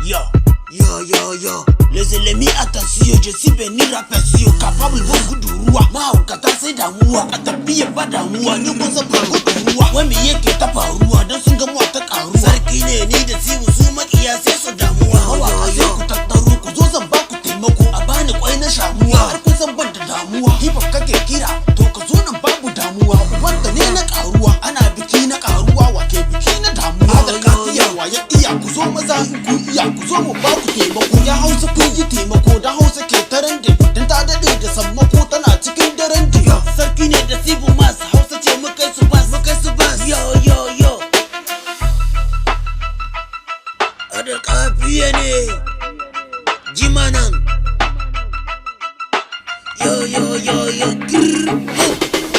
Yo, yo, yo, yo. Les ennemis, attention, je suis venu rapper capable gudu ruwa. Mahaukata sai damuwa, a tafiya ba damuwa, ni kun san ba gudu ruwa. Wai me yake ta faruwa don sun ga mu ta karuwa. Sarki ne ni da sibu, su makiya sai su damuwa. Mawaka sai ku tattaro, ku zo zan ba ku taimako. A bani kwai na shamuwa, har kun san ban da damuwa. Hip hop kake kira, to ka zo nan babu damuwa. Wanda ne na karuwa, ana biki na karuwa, wake biki na damuwa. Da kafiya wa ya iya, ku zo maza in ku iya, ku zo mu ba ku taimako. Ya Hausa kun yi taimako, da Hausa ke taran da dan ta daɗe da sammako tana cikin daren da. Sarki ne da Sibu Mas, Hausa ce mukai su bas, mukai su bas. Yo, yo, yo. Adar kafiya ne. Jimanan. Yo, yo, yo, yo. Grrr. Ho.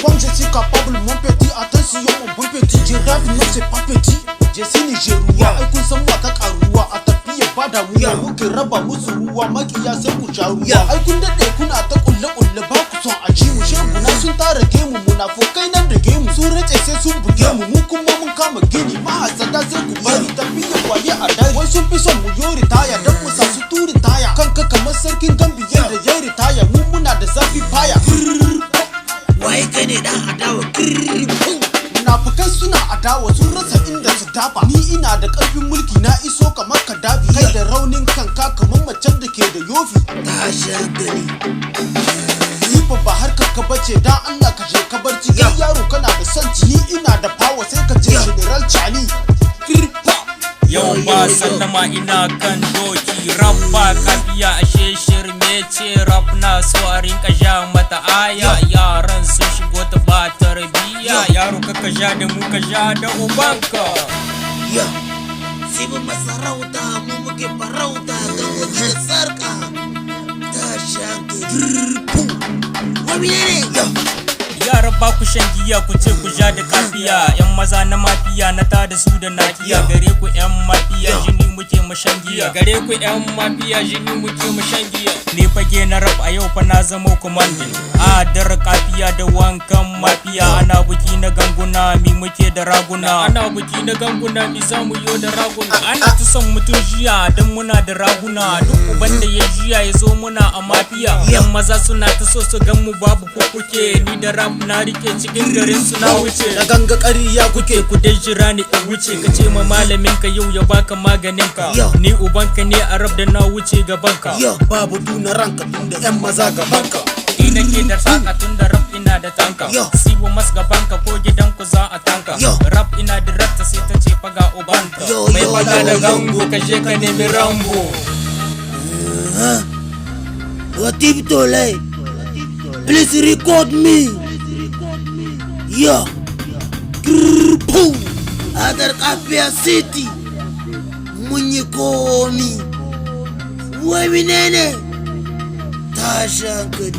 Comme je suis capable, mon petit, attention, mon bon petit, je rêve, non, c'est pas petit. Je suis Nigeria, ai kun san wata karuwa, a tafiya ba damuwa, muke raba musu ruwa, makiya sai ku sha ruwa. Ai kun daɗe kuna ta kulle kulle, ba ku son a ji mu, sheguna sun tara gemu, munafukai nan da gemu, sun race sai sun buge mu, mu kuma mun kama gini, mahasada sai ku bari tafiya waye a dare. Wai sun fi son mu yo ritaya don mu sa su turin taya, kanka kamar sarkin Gambiya da ya ritaya, mu muna da zafi faya. Waye kai ne dan adawa? Grrr. Boom. Munafukai suna adawa, sun rasa inda su dafa. Ni ina da karfin mulki, na iso kamar Kadafi, kai da raunin kanka kamar macen da ke da yofi. Tashi hankali. Ni ba harkar ka bace, dan Allah ka je ka barci. Kai yaro kana da son ci, ni ina da power, sai ka ce General Chani. Yau ba sallama, ina kan doki, rap ba kafiya, ashe shirme ce. Rap na so a rinka ja mata aya, yaran sun shigo ta ba tarbiya. Yaro kaka ja da mu, ka ja da ubanka. Yo. Sibu masarauta, mu muke farauta, gangogi da sarka. Tashi hankali. Grrr. Boom. Wai menene? Yo. Yara ba ku shan giya, ku ce ku ja da kafiya. Yan maza na mafiya, na ta da su da nakiya. Gare ku yan mafiya, jini muke mu shan giya. Gare ku yan mafiya, jini muke mu shan giya. Ne fage na rap, a yau fa na zamo commanding a dar kafiya da wankan mafiya. Ana buki na ganguna, mi muke da raguna? Ana buki na ganguna, mi zamu yo da raguna? Ana ta son mutum jiya dan muna da raguna. Duk uban da ya jiya ya zo muna a mafiya. Yan maza suna ta so su gan mu babu kukuke. Ni da rap na rike cikin garin su na wuce. Na ganga ƙarya kuke. Kuke ku dai jira ni in wuce. Ka ce ma malamin ka yau ya baka maganin ka. Yo. Ni ubanka ne a rap da na wuce gaban ka. Yo. Babu tuna ranka tunda yan maza gabanka. Ni nake da saka tun da rap ina da tanka. Yo. Sibo mas gaban ka, ko gidan ku za a tanka. Yo. Rap ina da rap ta sai ta ce faga ubanka. Yo, mai yo, faga yo, da yo. gango, ka je ka nemi Rambo. Watiptole. Please record me. Yo. Grrr, boom. Adar Kafia City. Mun yi komi. Wai menene? Tashi hankali.